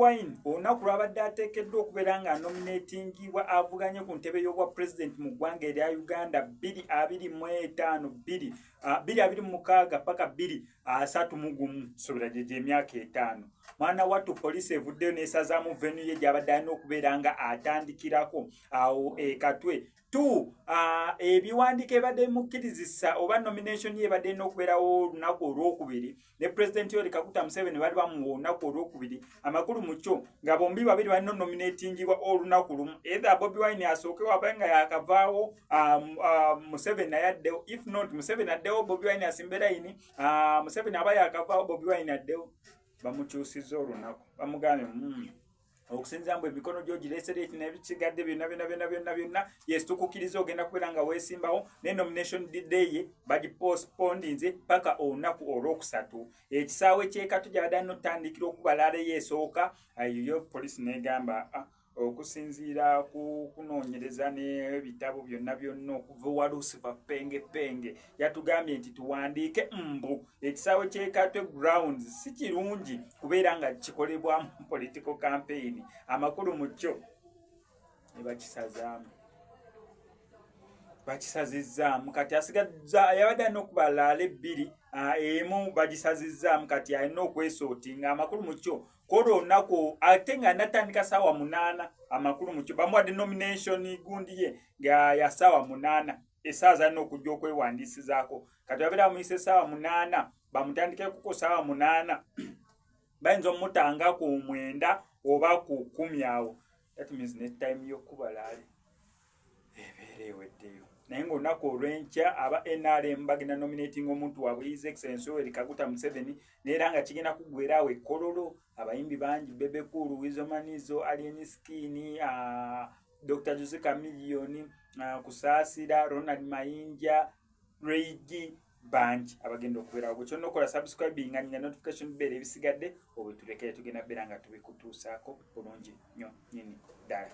Wine olunaku lwabadde ateekeddwa okubeera nga anominatingibwa avuganye ku ntebe y'obwa pulezidenti mu ggwanga erya Uganda 2025 2026 paka 2031, sobera gye gy'emyaka 5. Mwana wattu, poliisi evuddeyo n'esazaamu venue ye gy'abadde alina okubeera nga atandikirako awo e Katwe. Two, ebiwandiiko ebadde bimukkirizisa oba nomination ye ebadde erina okubeerawo olunaku olwokubiri ne Pulezidenti Yoweri Kaguta Museveni bali bamuwa olunaku olwokubiri. Amakulu mu kyo nga bombi babiri balina nominatingibwa olunaku lumu, either Bobi Wine asooke wabe nga yakavaawo, Museveni naye addewo. If not, Museveni addewo, Bobi Wine asimbe layini. Museveni aba yakavaawo, Bobi Wine addewo. Bamukyusiza olunaku, bamugambye, okusinziira mbu emikono gyo gireesera eki n'ebisigadde byonna byonna byonna byonna byonna, yes, tukukkiriza ogenda kubeera nga weesimbawo, ne nomination day ye bagipostpondinze paka olunaku olwokusatu. Ekisaawe ky'e Katwe gyabadde alina otutandikira okubalaala eyo esooka, eyo poliisi n'egamba, ah, okusinziira ku kunoonyereza n'ebitabo byonna byonna okuva ewa Lucifer Penge Penge, yatugambye nti tuwandiike mbu ekisaawe ky'e Katwe grounds si kirungi kubeera nga kikolebwamu political campaign. Amakulu mu kyo ne bakisazaamu, bakisazizzaamu. Kati asigaza yabadde alina okubalaala ebbiri, emu bagisazizzaamu, kati alina okwesootinga. Amakulu mu kyo kola olunaku ate nga natandika saawa 8. Amakulu mukyo bamuwadde nomination gundi ye nga ya saawa 8, essaawa zalina okujja okwewandiisizaako. Kati babeera bamuyisa essaawa 8, bamutandikekuko saawa 8, bayinza omutanga ku 9 oba ku 10 awo. That means ne time y'okubalaale ebeera eweddeyo. Naye ngaolunaku olw'enkya aba NRM bagenda nominating omuntu waabwe, His Excellence Yoweri Kaguta Museveni, neera nga kigenda kuggwera awo ekkololo. Abayimbi bangi, Bebe Cool, Weasel Manizo, Alien Skin, Dr Jose Chameleone, Kusaasira, Ronald Mayinja, Reigi, bangi abagenda okubeerawo. Gwe kyonna okola subscribing nga notification bell, ebisigadde obitulekere, tugenda beera nga tubikutuusaako bulungi nnyo nyini ddala.